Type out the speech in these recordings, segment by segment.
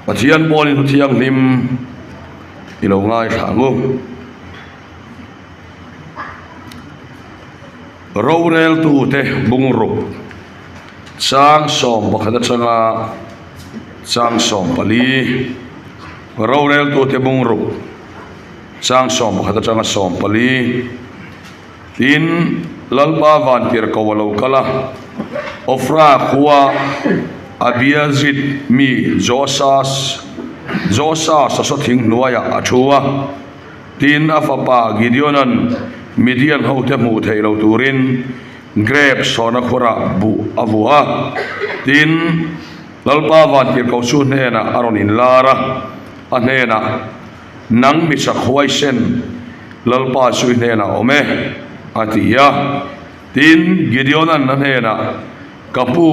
Pathian pawlin thu thianghlim i lo ngaithla ang u. Roreltute bungruk chang 11 atanga chang 14 Roreltute bungruk chang 11 atanga 14 Tin, Lalpa vantirhkoh a lo kal a, Ofra khua Abiezrit mi Joasas Joasa sasaw thing hnuaiah a thu a. Tin, a fapa Gideona'n Midian hote hmuh theih lo turin grep sawna khurah buh a vuah a. Tin, Lalpa vantirhkoh chu hnenah a rawn inlar a, a hnenah, Nang mi chak huaisen, Lalpa chu i hnenah a awm e, a ti a. Tin, Gideona'n a hnenah, Ka pu,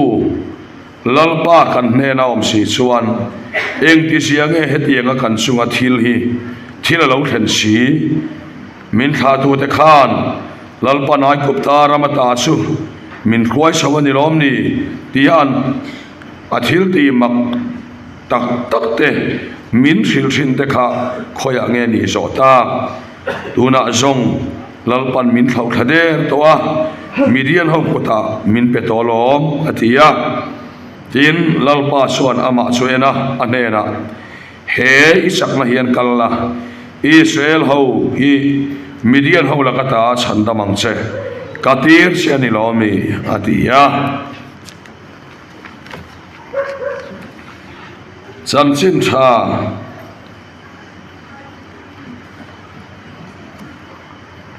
Lalpa kan hnena awm si chuan engti zia nge hetianga kan chunga thil hi thil a lo thlen si? Min thlahtute khan Lalpa Naikupta ram ata chu min hruai chho a ni lawm ni? tia an a thil tih mak tak tak te min hrilh thin te kha khawiah nge nih zawh tak? Tunah zawng Lalpan min thlauh thla der tawh a, Midian ho kutah min pe tawh alawm, a ti a. Tin, Lalpa chuan amah chu en a, a hnenah, He i chakna hian kal la, Israel ho hi Midian ho laka ta chhandam ang che, ka tir che a ni lo ami? a ti a. Chanchin tha.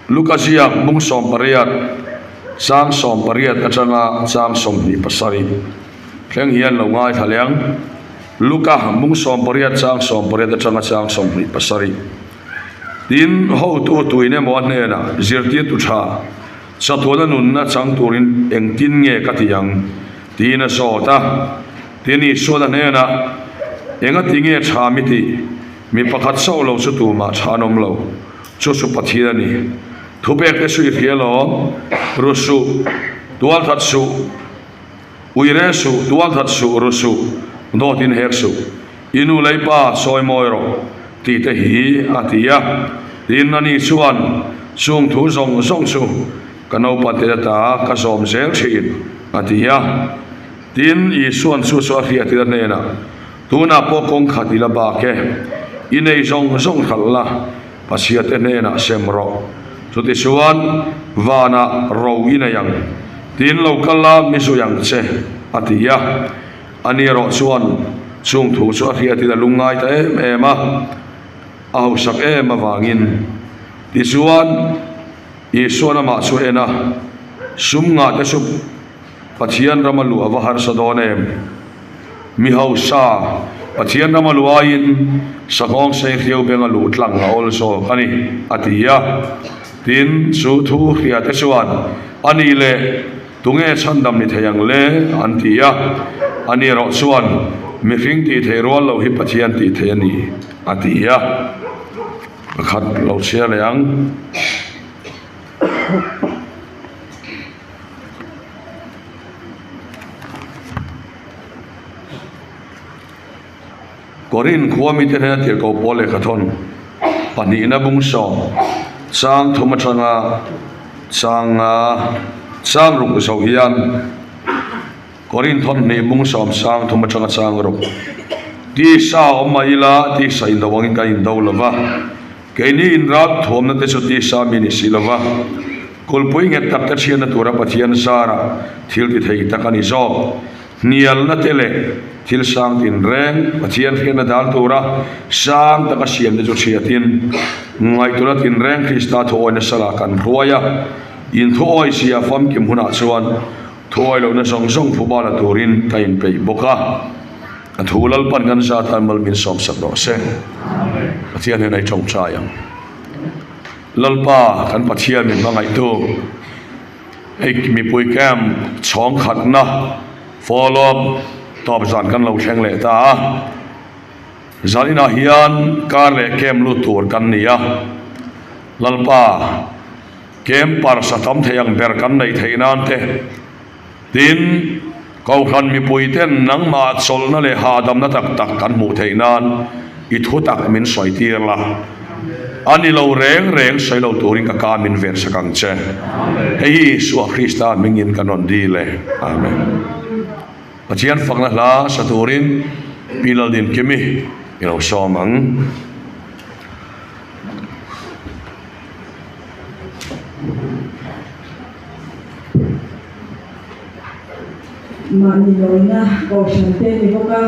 Luka ziak bung 18, chang 18 atanga chang 27 thleng hian lo ngaithla leh ang. Luka bung 18, chang 18 atanga chang 27. Tin, hotu tuin emaw a hnenah zirtirtu tha chatuana nunna chang turin engtin nge ka ti ang? tiin a zawt a. Tin, Isuan a hnenah, Engati nge tha mi tih? Mi pakhat chauh lo chu tumah tha an awm lo. Chu chu Pathian a ni. Thupek te suih hria lawm, Ru suh, tual that suh, ui reng suh, tual that suh, ru suh, dawt in hek suh, i nu lei pa sawi mawi rawh, tih te hi a ti a. Tin, ani chuan chung thu zawng zawng chu ka naupan te ata ka zawm zel thin, a ti a. Tin, Isua'n chu chu a hriatir a hnenah, Tunah pawh kawng khat i la bak e, i nei zawng zawng hralh la, Pasiate hnenah sem rawh. Chutichuan, vanah ro i nei ang, tin lo kal la mi zui ang che, a ti a. Ani erawh chuan chung thu chu a hriatin a lungngai ta em em a, a hausak em avangin. Tichuan, Isua'n amah chu en a, Sum ngah te chu Pathian rama luh a va harsa dawn em? Mi hausa, Pathian rama luh aiin sanghawng sei hriau benga luh tlang a awl zawk a ni, a ti a. Tin, chu thu hriate chuan, A nih leh, tunge chhandam ni thei ang le? an ti a. Ani erawh chuan, Mihring tih theih rual loh hi Pathian tih theih a ni, a ti a. Pakhat lo chhiar leh ang. Korin khua mite hnena tirhkoh pawl lehkha thawn pahnihna bung sawm chang thum atanga chang nga chang ruk zo hian Korin thawn hnih bung sawm chang thum atanga chang ruk tisa awm mah ila tisa indo angin kan indo lo va. Keini inrap thuamna te chu tisa mi ni si lova, kulpui nghet tak te thianna tura Pathian zara thil ti thei tak a ni zawk. Hnialna te leh thil sang tinreng Pathian hriatna dal tura sang taka siam te chu thiatin, ngaihtuahna tinreng Krista thuawi nasa lah kan hruai a, inthuawi sia famkim hunah chuan thuawi lohna zawng zawng phuba la turin ka inpeih bawk a. A thu Lalpan kan za tan mal min sawmsak rawh se. Pathian hian ei tawngtai ang. Lalpa kan Pathian min hmangaihtu hei mipui camp chhawng khatna follow up tawp zan kan lo thleng leh ta a. Zan inah hian kar leh camp lut tur kan ni a. Lalpa camp parsa tam thei ang ber kan neih theih nan te tin. Kohhran mipuiten nangmah chawlhna leh hahdamna tak tak kan hmuh theih nan i thu tak min sawi tir la. A ni lo reng reng sawi lo turin ka ka min ven sak ang che. Hei hi Isua Krista hmingin kan rawn dil e. Amen. Pathian fakna hla sa turin Pi Laldinkimi i lo sawm ang. Mahni lawina kohhran te ni bawk a,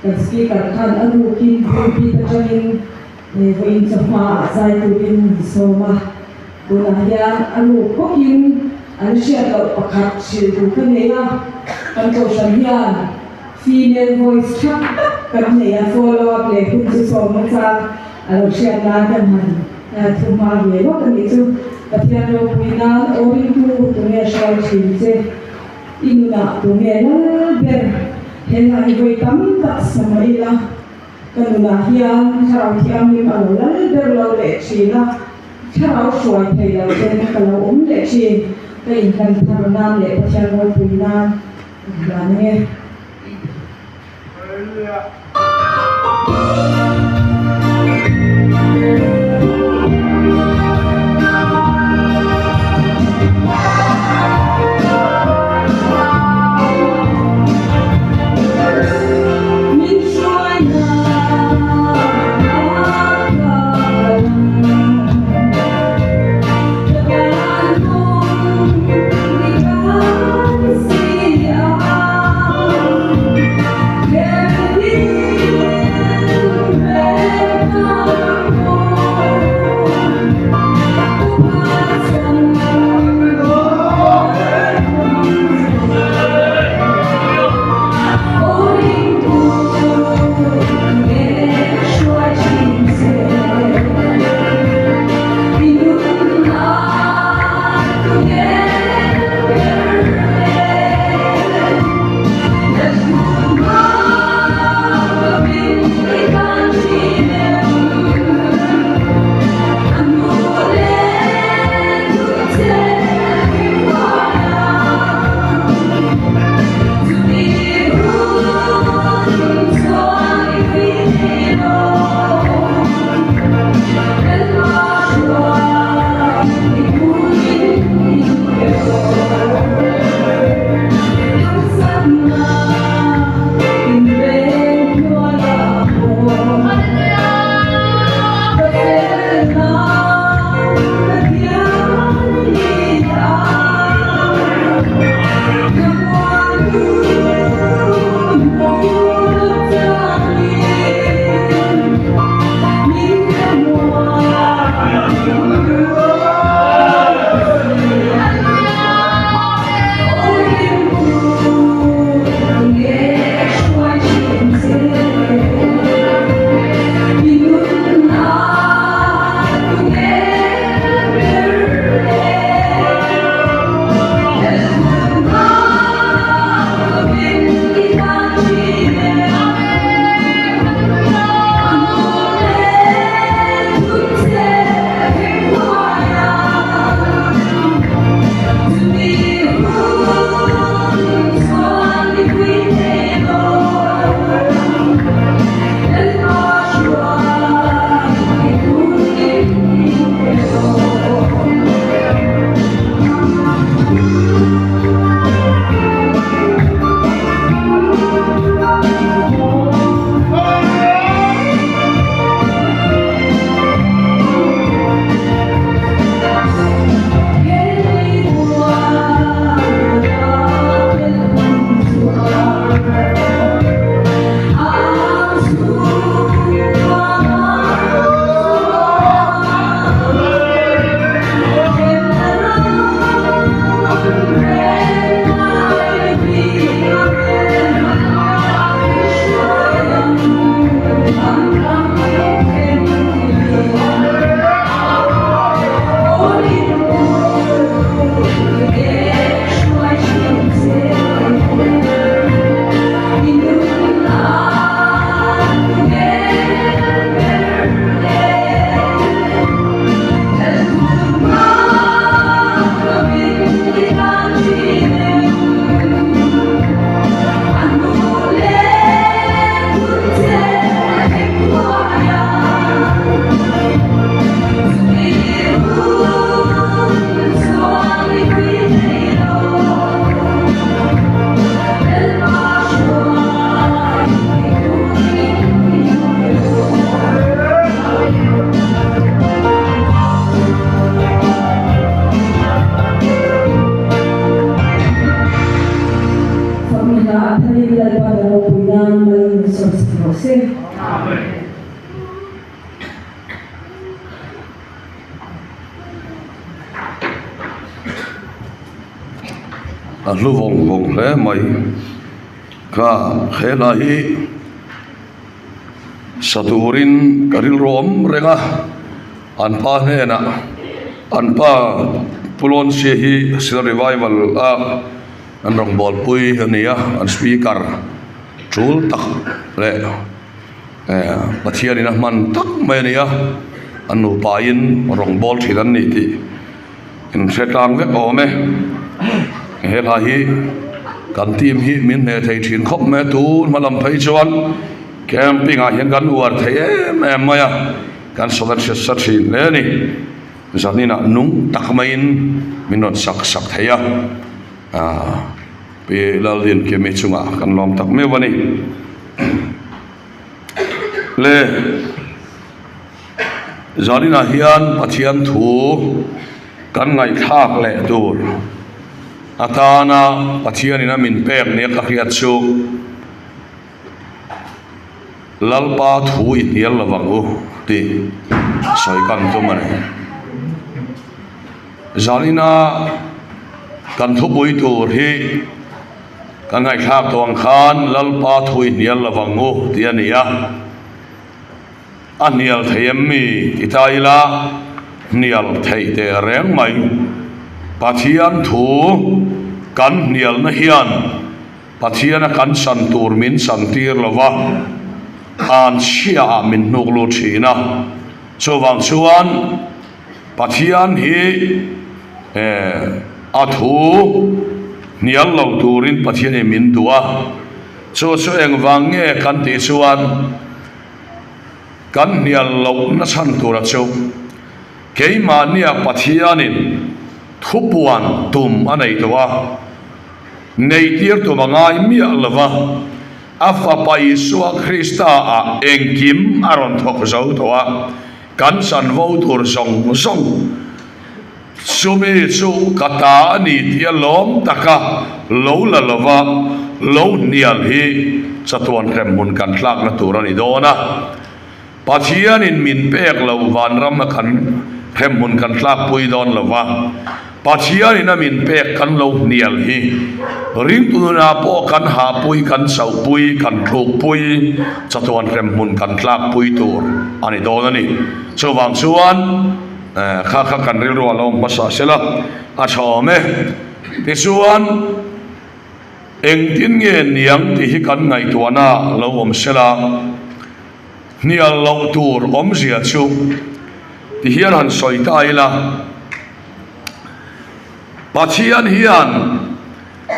kan speaker khan a rukin pulpit atangin vawiin chawhma ah zai turin min sawm a, tunah hian a ruk bawkin an hriat loh pakhat hrilh duh ka nei a, kan kohhran hian female voice tha tak kan nei a, follow up leh hun chu sawm nachang a lo hriat nan kan han thu hma ve lawk a nih chu. Pathian ropui nan aw ringtu tunge hruai thin che? I nunah tunge lal ber? He hla hi vawi tam tak sa mah ila, ka nunah hian Thlarau Thianghlim a lo lal ber lo leh thin a, Thlarau hruai thei lo ten ka lo awm leh thin. Ka inhlan thar nan leh Pathian ropui nan ka hlan ange. Min hruaina a ka kal ang. Ka tan hmun i kan si ang. hmasa rawh se. A hlu vawng vawng hle mai kha he hla hi sa turin ka rilru awm reng a an pa hnenah an pa Pu Lawnchhia hi Sir Revival a an rawngbawlpui a ni a an speaker tul tak leh. Pathianin a hman tak mai a ni a, an nupain rawngbâwl ṭhin an ni tih inhre tlang vek awm e. He hla hi kan team hi min hneh thei ṭhin khawp mai a, tun hma lam phei chuan camping ah hian kan uar thei em em mai a, kan sawn a hriat sa ṭhin hle a ni. Zaninah nung tak maiin min rawn sak sak thei a, Pi Laldinkimi chungah kan lawm tak meuh a ni. Le Zaninah hian Pathian thu kan ngaihthlak leh tur atana Pathianin a min pek nia ka hriat chu Lalpa thu i hnial lovang u tih sawi kan tum a ni. Zanina kan thupui tur hi Kan ngaihthlak tawh ang khan Lalpa thu i hnial lo vang u tih a ni a, a hnial thei em mi ti ta ila hnial theih teh reng mai. Pathian thu kan hnialna hian Pathiana kan chan tur min chan tir lo va, an chhiaah min hnuk lut thin a, chuvang chuan Pathian hi a thu hnial lo turin Pathianin min duh a, chu chu engvang nge kan tih chuan kan hnial lohna chhan tura chu keimahnia Pathianin thupuan tum a nei tawh a, neihtir tum a ngai miah lo va, a Fapa Isua Krista-ah engkim a rawn thawk zo tawh a. Kan chanvo tur zawng zawng chumi chu ka ta a ni tih a lawm taka lo la lova lo hnial hi chatuan hremhmun kan tlakna tur a ni dawn a. Pathianin min pek loh vanram a kan hremhmun kan tlakpui dawn lova. Pathianin a min pek kan lo hnial hi ringtununah pawh kan hahpui, kan chauhpui, kan tlukpui, chatuan hremhmun kan tlakpui tur a ni dawn a ni. Chuvang chuan kha kha kan rilru a lo awm hmasa sela a tha awm e. Tichuan engtin nge niang tih hi kan ngaihtuahna lo awm sela hnial loh tur awmzia chu tihian han sawi ta ila. Pathian hian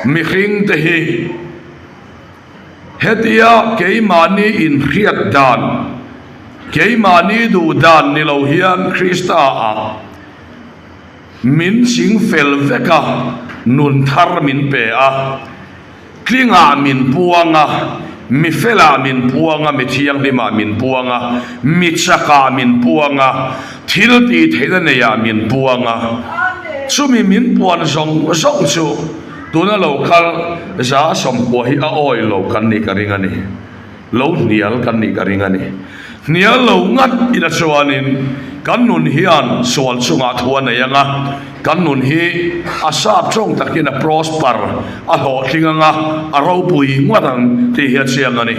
mihringte hi hetia keimahni inhriat dan, keimahni duh dan ni lo hian Krista-ah min ching fel vek a, nun thar min pe a. Tlingah min puang a, mi felah min puang a, mi thianghlimah min puang a, mi chakah min puang a, thil tih theihna neiah min puang a. Chumi min puan zawng zawng chu tuna lo kal 190 hi a awi lo kan nih ka ring a ni. Lo hnial kan nih ka ring a ni. Hnial lo ngat ila chuanin kan nun hian sual chungah thu a nei ang a, kan nun hi a sap tawng takin a prosper, a hlawhtling ang a, a ropui ngawt ang tih hi a chiang a ni.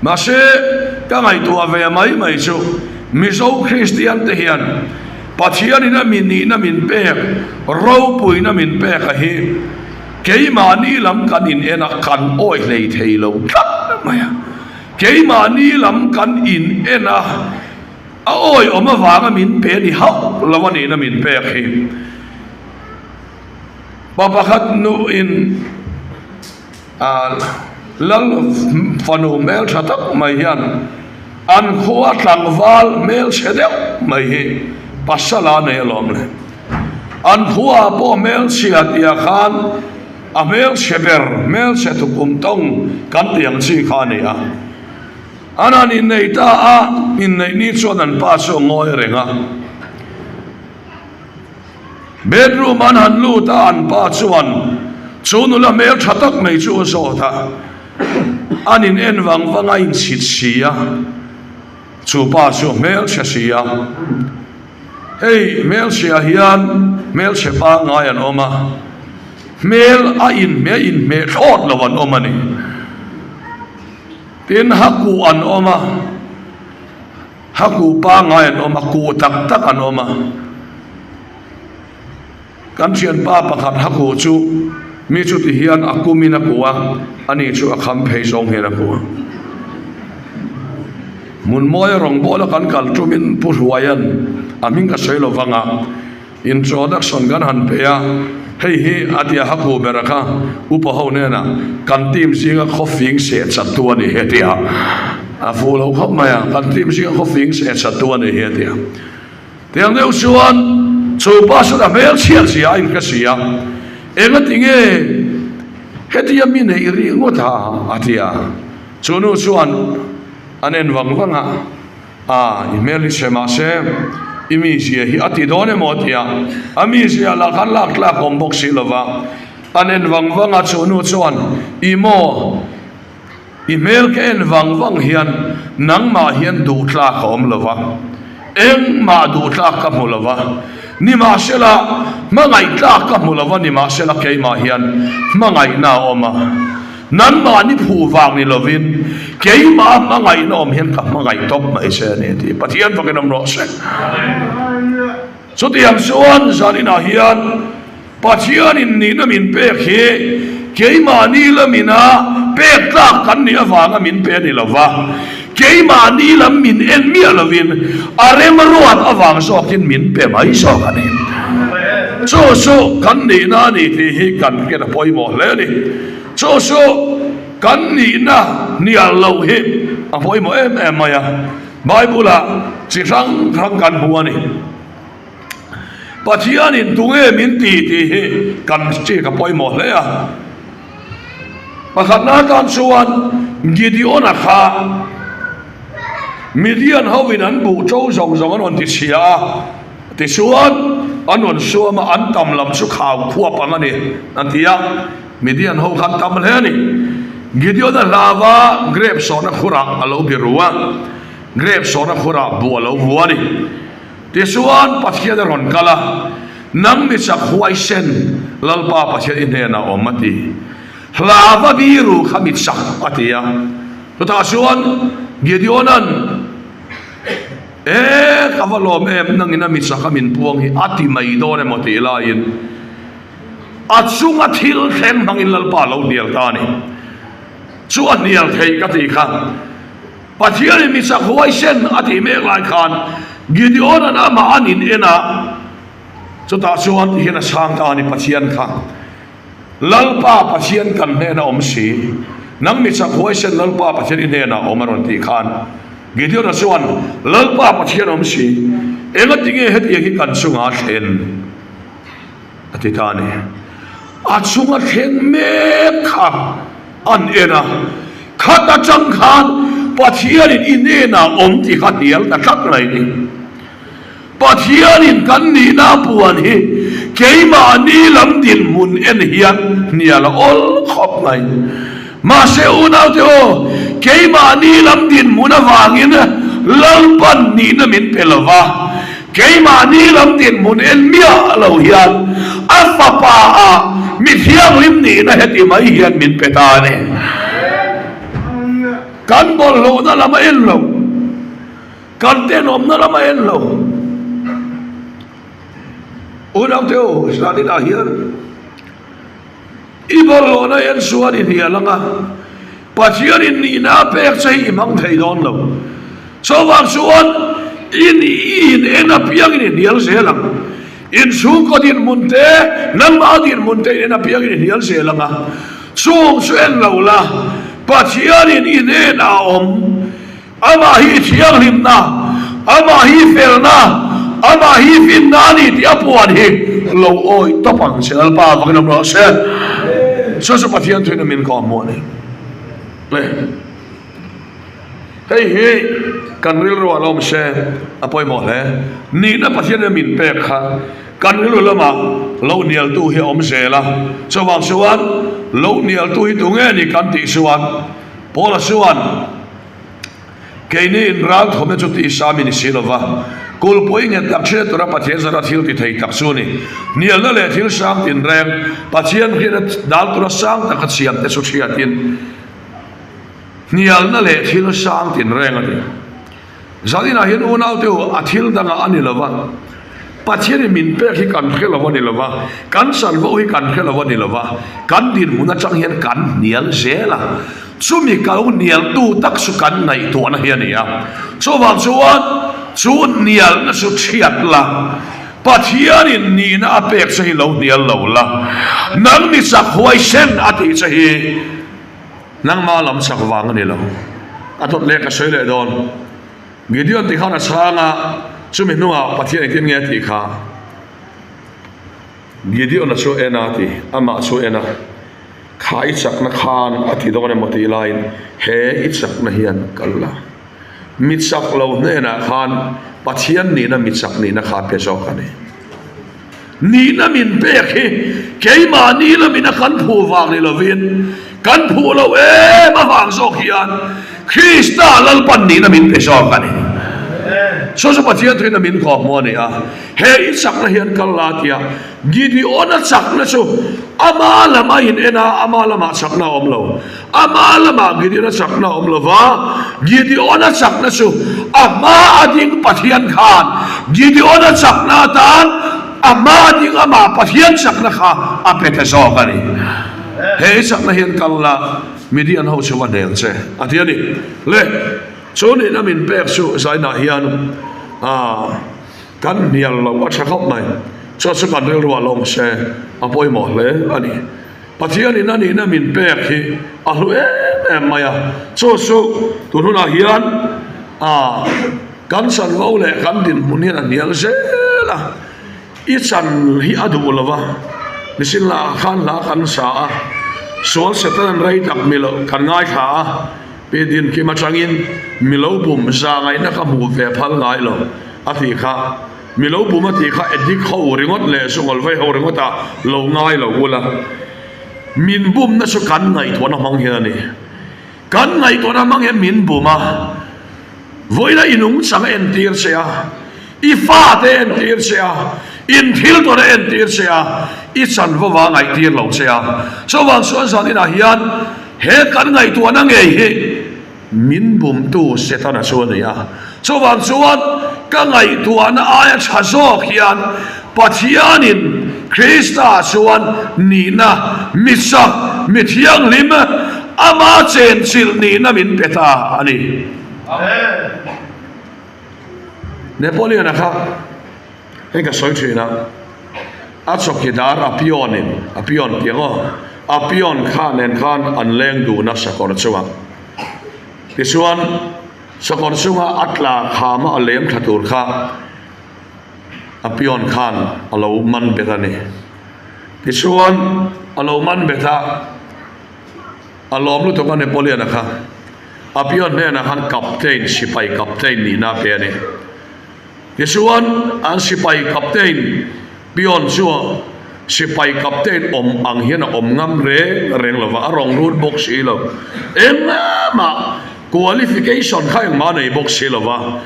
Mahse, ka ngaihtuah ve mai mai chu Mizo Kristian te hian Pathianin a mi nihna min pek, ropuina min pek a hi keimahni lam kan in en a, kan awi hlei thei lo tlat mai a. Keimahni lam kan in en a, a awiawm avanga min pe ni hauh lo a nihna min pek hi. Pa pakhat nuin a lal fanu hmeltha tak mai hian an khua tlangval hmelchhe deuh mai hi pasal a nei alawm le. An khua pawh hmelchhia tihah khan A hmelchhe ber, hmelchhe tukum tawng kan tih ang chi kha a ni a. An han innei ta a, inneih ni chuan an pa chu a ngawi reng a. Bedroom an han lut a, an pa chuan chu nula hmeltha tak mai chu a zawt a. An in en vang vang a inchhit si a, chu pa chu hmelchhe si a. Hei hmelchhia hian hmelchhe pangngai an awm a, hmel a inhmeh inhmeh thlawt lo an awm a ni. Tin, hakuh an awm a, hakuh pangngai an awm a, kuh tak tak an awm a. Kan thianpa pakhat hakuh chu mi chuti hian a kumin a kuh a, ani chu a kham phei zawng hian a kuh a. Hmunmawia rawngbawla kan kal tumin Pu Hruaia'n a hming ka sawi lo vang a, introduction kan han pe a, hei hi a tia hakuh bera kha upa ho hnenah kan team zinga khawfing seh chattu a ni he tia a fuh lo khawp mai a, kan team zinga khawfing seh chattu a ni he tia. Tiang deuh chuan chu pa chuan a hmel chhiat zia a inhre si a, Engati nge hetia mi neih rih ngawt a? a ti a. Chu nu chuan an en vang vang a, A, i hmel hi chhe mahse i mizia hi a ti dawn emaw a ti a, a mizia lah khan lak tlak awm bawk si lo va. An en vang vang a, chu nu chuan, I maw? I hmel ka en vang vang hian nangmah hian duh tlak a awm lo va, engmah duh tlak ka hmu lo va, nimahsela hmangaih tlak ka hmu lo va, nimahsela keimah hian hmangaihna a awm a, nanmahni phuh vang ni lovin keimah hmangaihna awm hian ka hmangaih tawp mai che a ni tih Pathian fakin awm rawh se. Chutiang chuan zaninah hian Pathianin nihna min pek hi keimahni lamina pek tlak kan nih avanga min pe a ni lo va, keimahni lam min en miah lovin a remruat avang zawkin min pe mai zawk a ni. Chu chu kan nihna a ni tih hi kan hriat a pawimawh hle a ni. Chu chu kan nihna hnial loh hi a pawimawh em em mai a, Bible-ah chi hrang hrang kan hmu a ni. Pathianin tunge min ti tih hi kan chik a pawimawh hle a. Pakhatna atan chuan Gideon-a kha Midian hovin an buh ṭo zawng zawng an rawn ti chhia a, tichuan an rawn suam a, an tam lam chu khau khuap ang a ni an ti a. Midian ho kha an tam hle a ni. Gideon-a hlava grep sawhna khurah a lo biru a, grep sawhna khurah buh a lo vu a ni. Tichuan, Pathian a rawn kal a, Nang mi chak huaisen, Lalpa Pathian i hnenah awm a ti. Hlava biru kha mi chak a ti a. Chutah chuan Gideona'n, E, ka va lawm em, nangin a mi chak a min puang hi a ti mai dawn emaw tih laiin a chunga thil thleng hmangin Lalpa a lo hnial ta a ni. Chu a hnial theih ka tih kha. Pathianin mi chak huaisen a tih mek lai khan Gideon-a'n amah an in en a, chutah chuan ti hian a chhang ta a ni, Pathian kha Lalpa Pathian kan hnena awm si, nang mi chak huaisen Lalpa Pathian i hnenah awm a rawn tih khan Gideon-a chuan Lalpa Pathian awm si, engatinge hetiang hi kan chungah a thlen? A ti ta a ni. A chunga thleng mek kha an en a, khat atang khan Pathianin i hnenah awm tih kha hnial ta tlat mai ni. Pathianin kan nihna a puan hi keimahni lam dinhmun en hian hnial a awl khawp mai. Mahse unaute aw, keimahni lam dinhmun avangin Lalpan nihna min pe lo va, Keimahni lam dinhmun en miah lo hian a fapa ah mi thianghlim nihna heti mai hian min pe ta a ni. Kan bawlhhlawhna lam a en lo, kan tenawmna lam a en lo. Unaute aw, Stalin ah hian i bawlhhlawhna en sual i hnial ang a, Pathianin nihna a pek che hi i hmang thei dawn lo. Chuvang chuan in i in en apiangin i hnial zel ang. In chhungkaw dinhmun te, nangmah dinhmun te in en apiangin i hnial zel ang a. Chung chu en lo la, Pathianin i hnenah a awm. Amah hi thianghlimna, amah hi felna, amah hi finna a ni tih a puan hi lo awih tawp ang che. Lalpa vakin awm rawh se. Chu chu Pathian thuin a min kawm hmuh a ni. Hei hi kan rilru ah lawm se a pawimawh hle. Nihna Pathian in a min pek kha kan rilru lamah lo hnialtu hi a awm zel a. Chuvang chuan lo hnialtu hi tunge ni kan tih chuan. Paula chuan, Keini inral thawmna chu tisa mi ni si lo va, kulhpui nghet tak ṭhiat tura Pathian zara thil ti thei tak chu a ni. Hnialna leh thil sang tinreng, Pathian hriatna dal tura sang taka chhiam te chu ṭhiatin hnialna leh thil sang tinreng a ni. Zaninah hian unaute u, a thil dangah a ni lo va, Pathianin min pek hi kan hre lo a ni lo va, kan chanvo hi kan hre lo a ni lo va, kan dinhmun atang hian kan hnial zel a, chumi ka lo hnialtu tak chu kan ngaihtuahna hi a ni a. Chuvang chuan chu hnialna chu thiat la, Pathianin nihna a pek che hi lo hnial lo la, nang mi chak huaisen a tih che hi, Nangma lam chak vang a ni lo. A dawt leh ka sawi leh dawn. Gideon ti khan a chhang a, chumi hnungah Pathian engtin nge a tih kha? Gideon-a chu en a ti, amah chu en a, Kha i chakna khan a ti dawn emaw tih laiin he i chakna hian kal la. Mi chak lo hnenah khan Pathian nihna mi chak nihna kha a pe zawk a ni. Nihna min pek hi keimahni lamina kan phuh vang ni lovin kan phuh loh em avang zawk hian Krista Lalpan nihna min pe zawk a ni. Chu chu Pathian thuin a min kawhhmuh a ni a. He i chakna hian kal la tia Gideon-a chakna chu ama lam a in en a, ama lamah chakna a awm lo. Ama lamah Gideon-a chakna a awm lo va, Gideon-a chakna chu a hma a ding Pathian khan Gideon-a chakna atan a hma a ding amah Pathian chakna kha a pe ta zawk a ni. He i chakna hian kal la, Midian ho chu va hnel che, a ti a ni. Le, chu nihna min pek chu zainah hian aah kan hnial loh a tha khawp mai. Chu chu kan rilruah lo awm se a pawimawh hle a ni. Pathianin a nihna min pek hi a hlu em em mai a, chu chu tun hunah hian ah kan chanvo leh kan dinhmun hian a hnial zel a, i chan hi a duh lo va, mihring lah khan hla kan sa a, sual Satan rei tak mi lo kan ngaithla a, pi dinkim atangin mi lo bum za ngaihna ka hmuh ve phal ngai lo a tih kha. Mi lo bum a tih kha addict ho ringawt leh zungawl vei ho ringawt ah lo ngai lo ula. Min bumna chu kan ngaihtuahna hmang hian a ni. Kan ngaihtuahna hmang hian min bum a, vawiina i nungchang a entir che a, i fate a entir che a, in thil tawn a entir che a, i chanvo va ngaihtir lo che a. Chuvang chuan zan inah hian he kan ngaihtuahna ngei hi Min bumtu Setana chu a ni a. Chuvang chuan ka ngaihtuahna aia tha zawk hian Pathianin Krista chuan nihna, mi chak, mi thianghlim, ama chenchilh nihna min pe ta a ni. Napoleon-a kha hei ka sawi thin a, a chawkidar a peon-in, a peon tih ang aw, a peon kha nen khan an leng dun a sakawr chungah. Tichuan, sakawr chunga a tla khama a lem thla tur kha a peon khan a lo man bet a ni. Tichuan, a lo man bet a, a lawm lutuk a Napoleon-a kha. A peon hnenah khan captain, sipai captain nihna a pe a ni. Tichuan, an sipai captain Pion chu sipai captain awm ang hian a awm ngam reng reng lo va, a rawn rut bawk si lo. Engmah qualification kha engmah a nei bawk si lo va.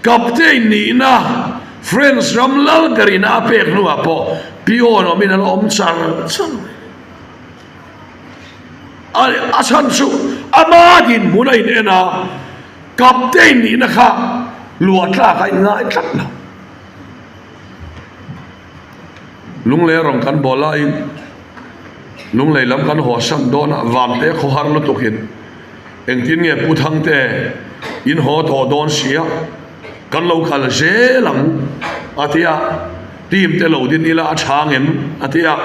Captain nihna French ram lal berin a pek hnuah pawh Pion awmin a la awm char char mai. A chhan chu ama dinhmun a in en a. Captain nihna kha luah tlak a inngai tlat lo. Lunglei rawng kan bawl laiin Lunglei lam kan haw san dawn a, Vante khaw har lutukin engtin nge Pu Thangte in haw tawh dawn sia kan lo kal zel ang a ti a, team te lo din ila a tha ngem a ti a.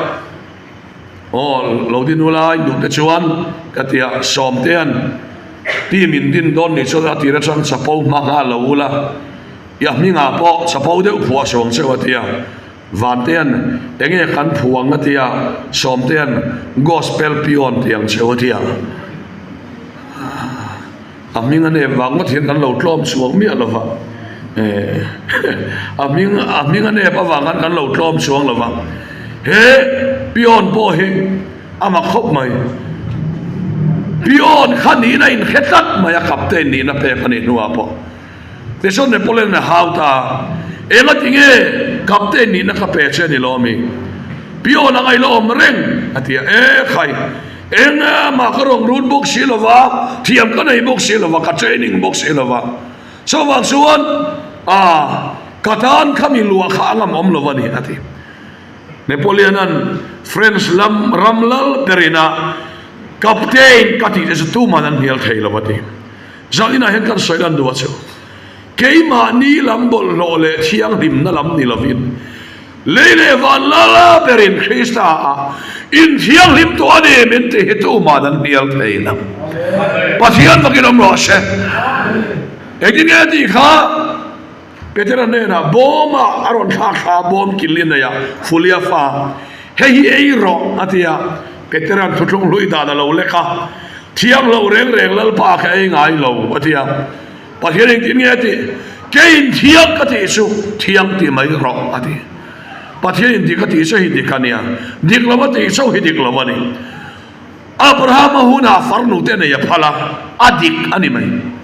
Aw, lo din ula in duh te chuan ka ti a, Sawmtea'n team in din dawn nih chuan a tir atang chapo hma nghal lo ula, i a hmingah pawh chapo deuh phuah sawng cheu a ti a, Vantea'n enge kan phuh ang a ti a, Sawmtea'n Gospel Peon ti ang cheu a ti a. A hming a nep vang ngawt hian kan lo tlawm chhuak miah lo va, a hming a hming a nep avang khan kan lo tlawm chhuang lo va, he peon pawh hi a mak khawp mai. Pion kha nihna inhre tlat mai a, captain nihna pek a nih hnuah pawh. Tichuan Napoleon a hau ta a, Engati nge captain nihna ka pe che a ni lo ami? Pion a ngaih la awm reng, a ti a. E khai, engmah ka rawn rut bawk si lo va, thiam ka nei bawk si lo va, ka training bawk si lo va. Chuvang chuan, a, ka tan kha mi luah kha a ngam awm lo a ni, a ti. Napoleon-a'n French lam ram lal berin a captain ka tih te chu tuman an hnial thei lo a ti. Zaninah hian kan sawi lan duh a chu. Keimahni lam bawlhhlawh leh thianghlimna lam ni lovin lei leh van lal berin Krista ah inthianghlim tawh a ni min ti hi tuman an hnial thei lo. Pathian fakin awm rawh se. Engtin nge tih kha? Petera hnenah, Bawmah a rawn thlak thla a, bawm kil i nei a, Fulia fa, hei hi ei rawh, a ti a. Petera'n thuthlung hlui dan a lo lek a, Thiang lo reng reng Lalpa ka ei ngai lo, a ti a. Pathian engtin nge a tih? Keiin thiang ka tih chu thiang ti mai rawh, a ti. Pathianin dik a tih chu hi dik a nia, dik lo a tih chu hi dik lo a ni. Abrahama hunah farnute nei a phal a, a dik a ni mai.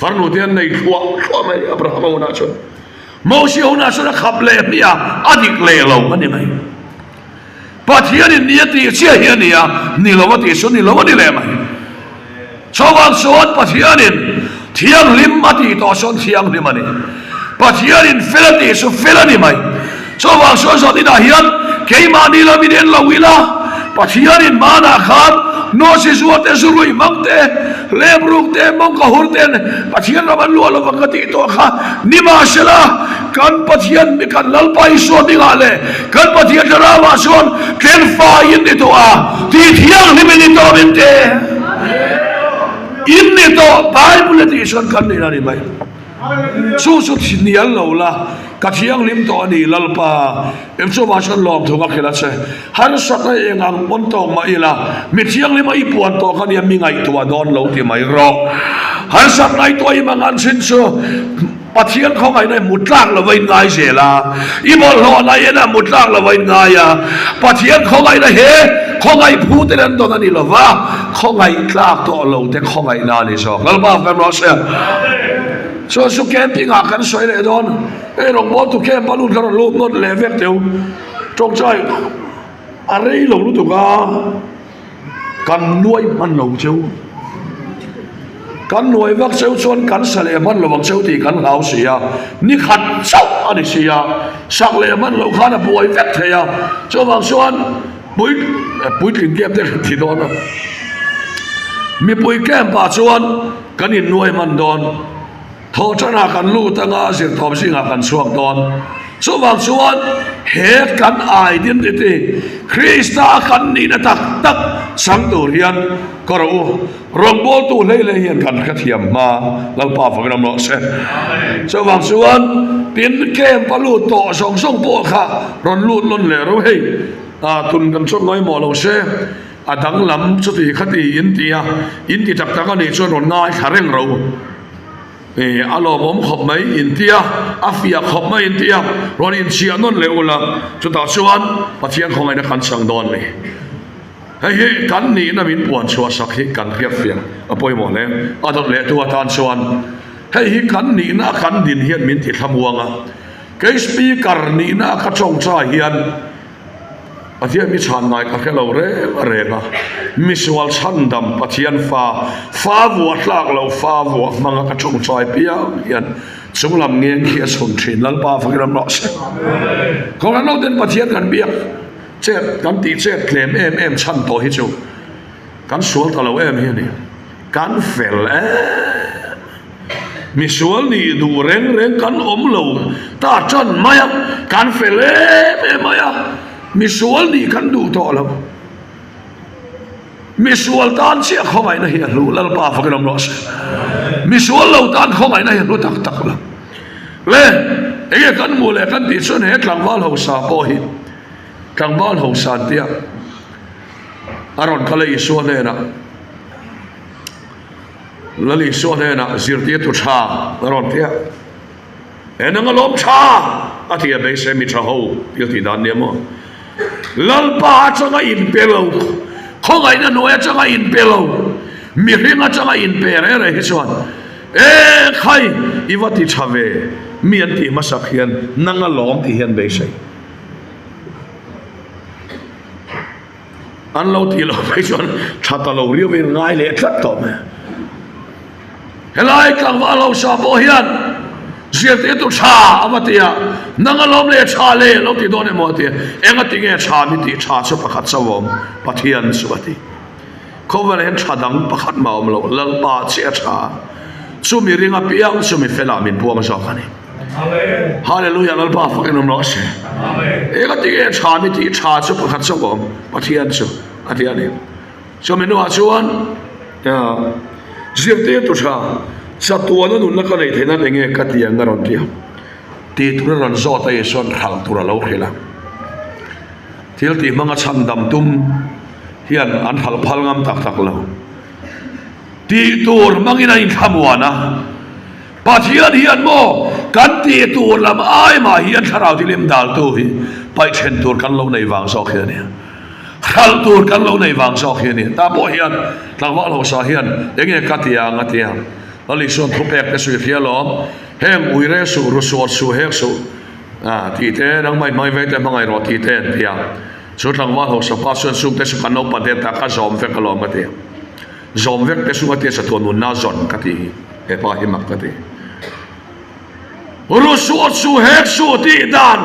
Farnu te an nei thluah thluah mai Abrahama hunah chuan. Mosia hunah chuan a khap leh hmiah a, a dik leh lo a ni mai. Pathianin ni a tih chiah hi a ni a, ni lo a tih chu ni lo a ni leh mai. Chuvang chuan Pathianin thianghlim a tih tawh chuan thianghlim a ni. Pathianin fel a tih chu fel a ni mai. Chuvang chuan zaninah hian keimahni lam in en lo ila, Pathianin hmanah khan Nawsi zuar te, zurui hmang te, lemruk te, mawngka hur ten Pathian ram an luah lovang ka tih tawh kha nimahsela kan Pathian mi kan Lalpa Isua hmingah leh kan Pathian Thlarauah chuan tlenfai in ni tawh a, tih thianghlim in ni tawh min ti in ni tawh Bible a tih chuan kan nihna a ni mai. Chu chu hnial lo la, ka thianghlim tawh a ni Lalpa, em chu vah chuan lawmthu ka khel a che. Harsatna eng ang pawn tawk mah ila, mi thianghlim a i puan tawh kha nia mi ngaihtuah dawn lo ti mai rawh. Harsat ngaihtuah i mang an chin chu Pathian khawngaihna i hmu tlak lo va in ngai zel a, i bawlhhlawhna i en a hmu tlak lo va in ngai a, Pathian khawngaihna he khawngaih phu ten an dawn a ni lo va, Khawngaih tlak tawh lo te khawngaihna a ni zawk. Lalpa kan rawh se. Chuan chu camping ah kan sawi leh dawn. Hei rawngbawltu camp a lut kha rawn lut nawt leh vek teu. Tawngtai a rei lo lutuk a, kan nuai hman lo cheu. Kan nuai vak cheu chuan kan sa leh hman lo ang cheu tih kan hlau si a. Ni khat chauh a ni si a, sak leh hman loh khan a buai vek thei a. Chuvang chuan. Pui puitling camp te kan ti dawn a, mipui camp ah chuan kan innuai hman dawn, thawhṭanah kan lut anga zirtawp zingah kan chhuak dawn. Chuvang chuan he kan identity, Krista kan nihna tak tak chang tur hian ka rawh u, rawngbawltu hlei hlei hian kan hrethiam hma Lalpa fakin awm rawh se. Chuvang chuan tin camp a lut tawh zawng zawng pawh kha rawn lut nawn leh ro hei. A tun kan chuan ngaimawh lo se, a danglam chuti khati in ti a, in ti tak tak a nih chuan rawn ngaithla reng ro. E, a lawmawm khawp mai in ti a, a fiah khawp mai in ti a, rawn inchhiah nawn leh ula, chutah chuan Pathian khawngaihna kan chang dawn a ni. Hei hi kan nihna min puan chhuah sak hi kan hriat fiah a pawimawh hle. A dawt leh tu atan chuan hei hi kan nihna a kan din hian min ti thlamuang a, kei Speaker nihna a ka tawngtai hian, Pathian mi chhan ngai ka hre lo reng reng a, misual chhandam Pathian fa, fa vuah tlak lo fa vuah hmanga ka tawngtai piang hian chunglam ngeng khi a chhun thin Lalpa fakin awm rawh se. Kohhran ho ten Pathian kan biak chet kan tih chet tlem em em chhan tawh hi chu kan sual ta lo em hi a ni. Kan fel em. Misual nih duh reng reng kan awm lo ta tan mai a, kan fel em em mai a, misual nih kan duh tawh lo. Misual tan chiah khawngaihna hi a hlu, Lalpa fakin awm rawh se. Misual lo tan khawngaihna hi a hlu tak tak lo. Le, enge kan hmuh leh kan tih chuan he tlangval hausa pawh hi tlangval hausa an tia a rawn kal a Isua hnenah. Lal Isua hnenah zirtirtu tha a rawn ti a, He nang a lawm tha a ti a, beisei mi tha ho thil tih dan nia maw? Lalpa atanga inpe lo. Khawngaihna hnuai atanga inpe lo, mihring atanga inpe reh reh hi chuan, E khai, i va ti tha ve, mi an tih hmasak hian nang a lawm tih hian beisei. An lo tih loh phei chuan tha ta lo riau in ngai leh tlat tawh mai. Helai tlangval hausa pawh hian zirtirtu tha a va ti a, nang a lawm leh tha le lo ti dawn emaw a ti a, enga ti nge tha mi tih tha chu pakhat chauh a awm, Pathian chu a ti. Khawvelah hian tha dang pakhat mah a awm lo, Lalpa chiah a tha, chumi ring apiang chu mi felah min puang zawk a ni. Hallelujah Lalpa fakin awm rawh se. Enga ti nge tha mi tih tha chu pakhat chauh a awm, Pathian chu a ti a ni. Chumi hnuah chuan zirtirtu tha chatuana nunna ka neih theih nan enge ka ti ang a rawn ti a. Tih tur a rawn zawt a Isua'n hralh tur a lo hrilh a. Thil tih hmanga chhandam tum hian an hralh phal ngam tak tak lo. Tih tur hmangin an inthlamuan a. Pathian hian maw kan tih tur lam ai mah hian thlarau tilim daltu hi paih then tur kan lo nei vang zawk hi a ni. Hralh tur kan lo nei vang zawk hi a ni. Tah pawh hian tlangval hausa hian enge ka ti ang a ti a. Lal Isua'n thupek te sawi hria lawm, heng ui re suh, ru suat suh, hek suh tih te, nangmah i hmai vei te hmangaih rawh tih te an ti a. Chu tlangval hausa pa chuan chungte chu kan naupan te ta ka zawm vek alawm a ti a. Zawm vek te chunga tia chatuan nunna zawn ka tih hi he pa hi mak ka ti. Ru suh suh hek suh tih dan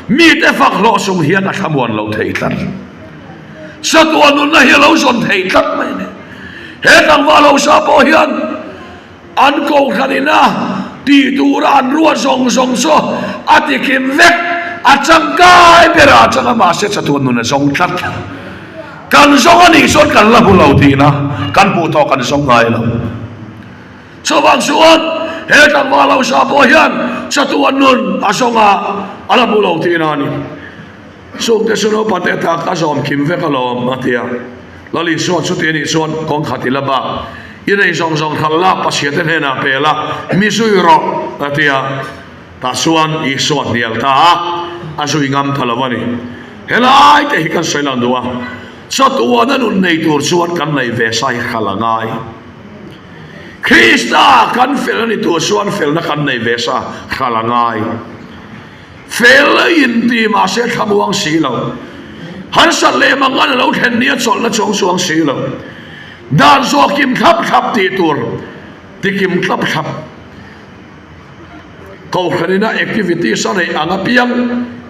mite fak hlawh chung hian a thlamuan lo thei tlat. Chatuan nunna hi a lo zawn thei tlat mai a ni. He tlangval hausa pawh hian An kohhran ina tih tura an ruat zawng zawng chu a tikim vek, a tangkai berah atanga mahse chatuan nun a zawng tlat. Kan zawng a nih chuan kan la hmu lo tihna kan hmuh tawh kan zawng ngai lo. Chuvang chuan he tlangval hausa pawh hian chatuan nun a zawng a, a la hmu lo tihna a ni. Chungte chu naupang te tak a zawm kim vek alawm, a ti a. Lal Isua chuti anih chuan kawng khat i la bak. I nei zawng zawng hralh la, Pathiante hnenah pe la, mi zui rawh, a ti a. Tah chuan Isua hnial ta a, a zui ngam ta lo a ni. Helai te hi kan sawi lang duh a, chatuana nun nei tur chuan kan neih ve sa hi hralh a ngai. Krista kan fel a ni tur chuan felna kan neih ve sa hralh a ngai. Fel a inti mahse thlamuang si lo. Harsat leh mangan a lo thlen ni a chawlhna chuang chuang si lo. Dan zawh kim thlap thlap tih tur ti kim thlap thlap. Kohhran ina activities a neih ang apiang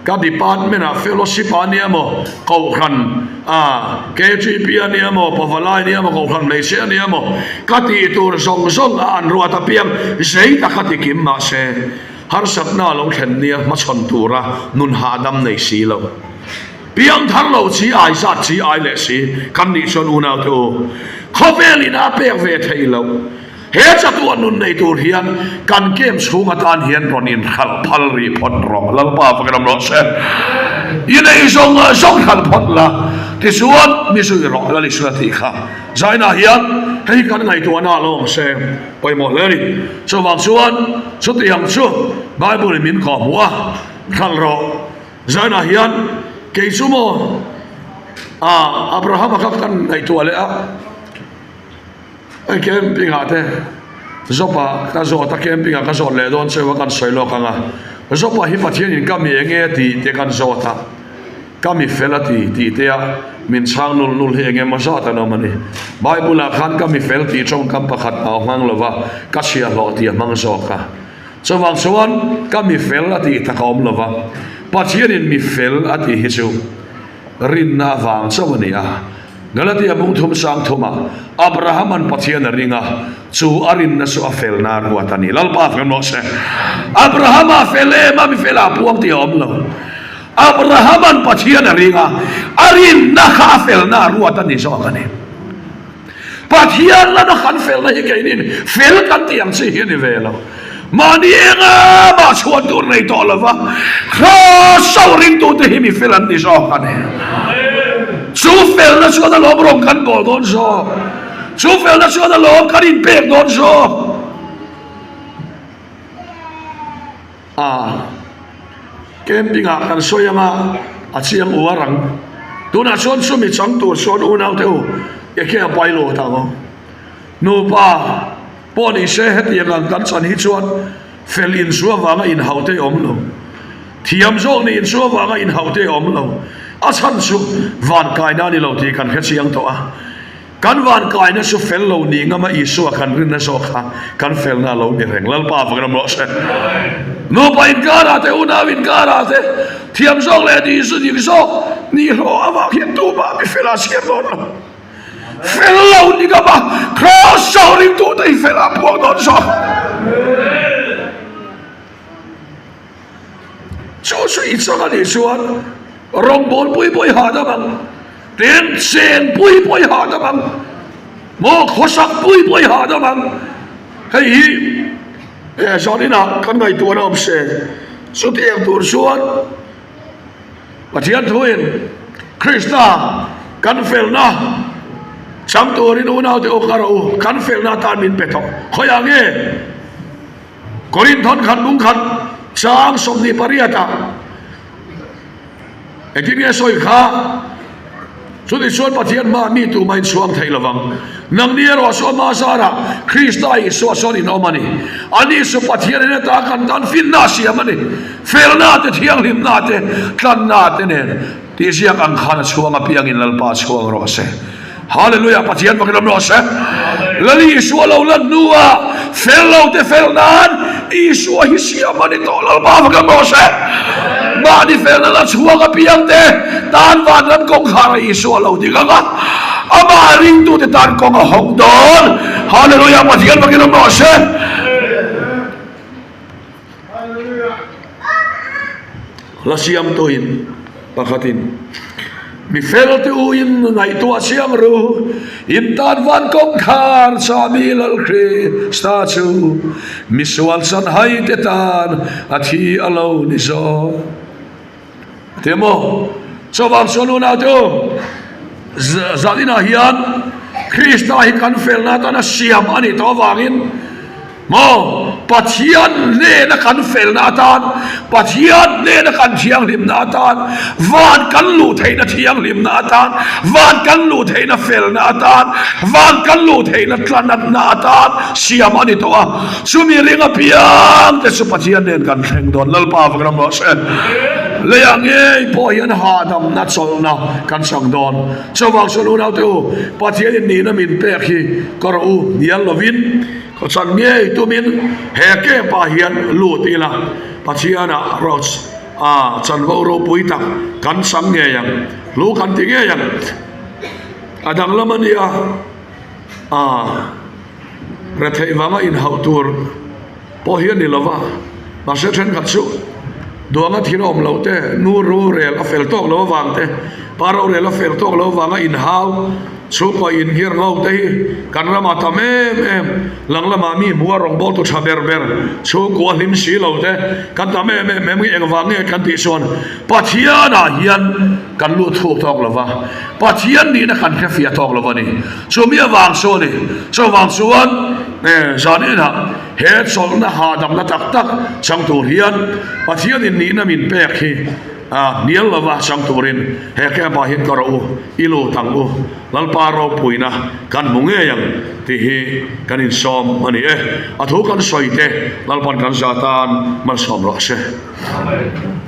ka department ah fellowship ah ania maw, kohhran ah KGP ania maw, pavalai ania maw, kohhran hmeichhia ania maw ka tih tur zawng zawng a an ruat apiang zei taka ti kim mahse Harsatna a lo thlen nia hmachhawn tura nun hahdam nei si lo. Piang thar lo chi ai zat chi ai leh si kan nih chuan unaute u, khawvel in a pek ve thei lo. He chatuah nun nei tur hian kan camp chhung atan hian rawn inhralh phal rih phawt rawh. Lalpa fakin awm rawh se. I nei zawng zawng hralh phawt la, tichuan mi zui rawh Lal Isua tih kha. Zainah hian hei kan ngaihtuahna a lo awm se. Pawimawh hle a ni. Chuvang chuan chutiang chu Bible in min kawhhmuh a, hralh rawh. Zainah hian kei chu maw ah Abrahama kha kan ngaihtuah leh a, hei camping ah te Job-a ka zawt a, camping ah ka zawt leh dawn cheu a kan sawi lawk ang a. Job-a hi Pathian in ka mi eng nge a tih te kan zawt a. Ka mi fel a ti tih te a min chhang nul nul hi eng emaw zat an awm a ni. Bible ah khan ka mi fel tih tawngkam pakhat a hmang lo va, ka chhiahhlawh tih a hmang zawk a. Chuvang chuan ka mi fel a tih tak a awm lo va, Pathianin mi fel a tih hi chu rinna avang chauh a ni a. Galatia bung thum sang thumah Abrahama'n Pathian a ring a, chu a rinna chu a felna a ruat a ni. Lalpa fel rawh se. Abrahama fel em a, mi fela a puang tih a awm lo. Abrahama'n Pathian a ring a, a rinna kha a felna a ruat a ni zawk a ni. Pathian lama kan felna hi keinin fel kan tih ang chi hi a ni ve lo. Mahni enga mah chhuan tur nei tawh lova Kraws-ho ringtute hi mi fel an ni zawk a ni. Chu felna chuan a lawm rawng kan bawl dawn zawk. Chu felna chuan a lawm kan inpek dawn zawk. A camping ah kan sawi anga a chiang uar ang. Tunah chuan chumi chang tur chuan unaute u eke a pai lo ta maw? Nupa pawh ni se hetiang ang kan chan hi chuan fel insu avanga inhaute awm lo. Thiam zawk ni insu avanga inhaute awm lo. A chhan chu van kaina a ni lo tih kan hre chiang tawh a. Kan van kaina chu fel lo ni ngama Isua kan rinna zawk kha kan felna a lo ni reng. Lalpa avangin awm rawh se. Nupa inkarah te, unau inkarah te, thiam zawk leh ni dik zawk ni hlawh avang hian tumah mi fela chhiar dawn lo. Fel lo ni ngama Kraws chauh ringtute hi fel a puang dawn zawk. Chu chu i chang a nih chuan rawngbawl pui pawh i hahdam ang, tin chen pui pawh i hahdam ang, maw khawsak pui pawh i hahdam ang. Hei hi he zaninah kan ngaihtuahna awm se, chutiang tur chuan Pathian thuin Krista kan felna chang turin unaute u ka rawh u, kan felna atan min pe tawh. Khawiah nge? Korinthon khat bung khat chang 28 ah engtin nge sawi kha? Chuti chuan Pathian hmaah mi tumah in chhuang thei lovang. Nangni erawh chu ama zarah Krista Isua chuan in awm a ni. Ani chu Pathian in ata kan tan finna a siam a ni. Felna te, thianghlimna te, tlanna te nen tih ziak ang khan a chhuang apiangin Lalpa chhuang rawh se. Hallelujah Pathian fakin awm rawh se. Lal Isua lo lan hnuah fel lo te fel nan Isua hi siam a ni tawh Lalpa fakin awm rawh se. Mahni felna la chhuak apiang te tan vanram kawngkhar a Isua lo ding ang a, amah ringtute tan kawng a hawng dawn. Hallelujah Pathian fakin awm rawh se. Hla siamtuin pakhatin, Mi felte u in ngaihtuah chiang ru, in tan van kawngkhar chahmi Lal Krista chu misual chanhai te tan a thi a lo ni zawk. A ti maw? Chuvang chuan unaute u, zaninah hian Krista hi kan felna atan a siam a nih tawh avangin, Maw? Pathian hnena kan felna atan, Pathian hnena kan thianghlimna atan, van kan luh theihna thianghlimna atan, van kan luh theihna felna atan, van kan luh theihna tlanatna atan siam a ni tawh a. Chumi ring apiang te chu Pathian nen kan thleng dawn. Lalpa vak ram rawh se. Leiah ngei pawh hian hahdamna chawlhna kan chang dawn. Chuvang chuan unaute u, Pathianin nihna min pek hi ka rawh u hnial lovin, Khawchan ngei tumin he camp ah hian lut ila Pathianah Roch a chanvo ropui tak kan chang ngei ang, hlu kan ti ngei ang. A danglam a nia, a retheih vanga inhauh tur pawh hi a ni lova, mahse thenkhat chu duanga thil a awm loh te, nu rorel a fel tawk lo avang te, pa rorel a fel tawk lo avanga inhau, Chhungkaw inhir ngo te hi kan ramah tam em em, lang lamah mi hmuh a rawngbawltu tha ber ber, chhungkua hlim si lo te kan tam em em em nge engvang nge kan tih chuan Pathianah hian kan lut thuk tawk lo va, Pathian nihna kan hre fiah tawk lo a ni. Chumi avang chu a ni. Chuvang chuan zan inah he chawlhna hahdamna tak tak chang tur hian Pathianin nihna min pek hi a hnial lova chang turin he camp ah hian ka rawh u, i lut ang u, Lalpa ropuina kan hmu ngei ang tih hi kan insawm a ni e. A thu kan sawi te Lalpan kan za tan malsawm rawh se. Amen.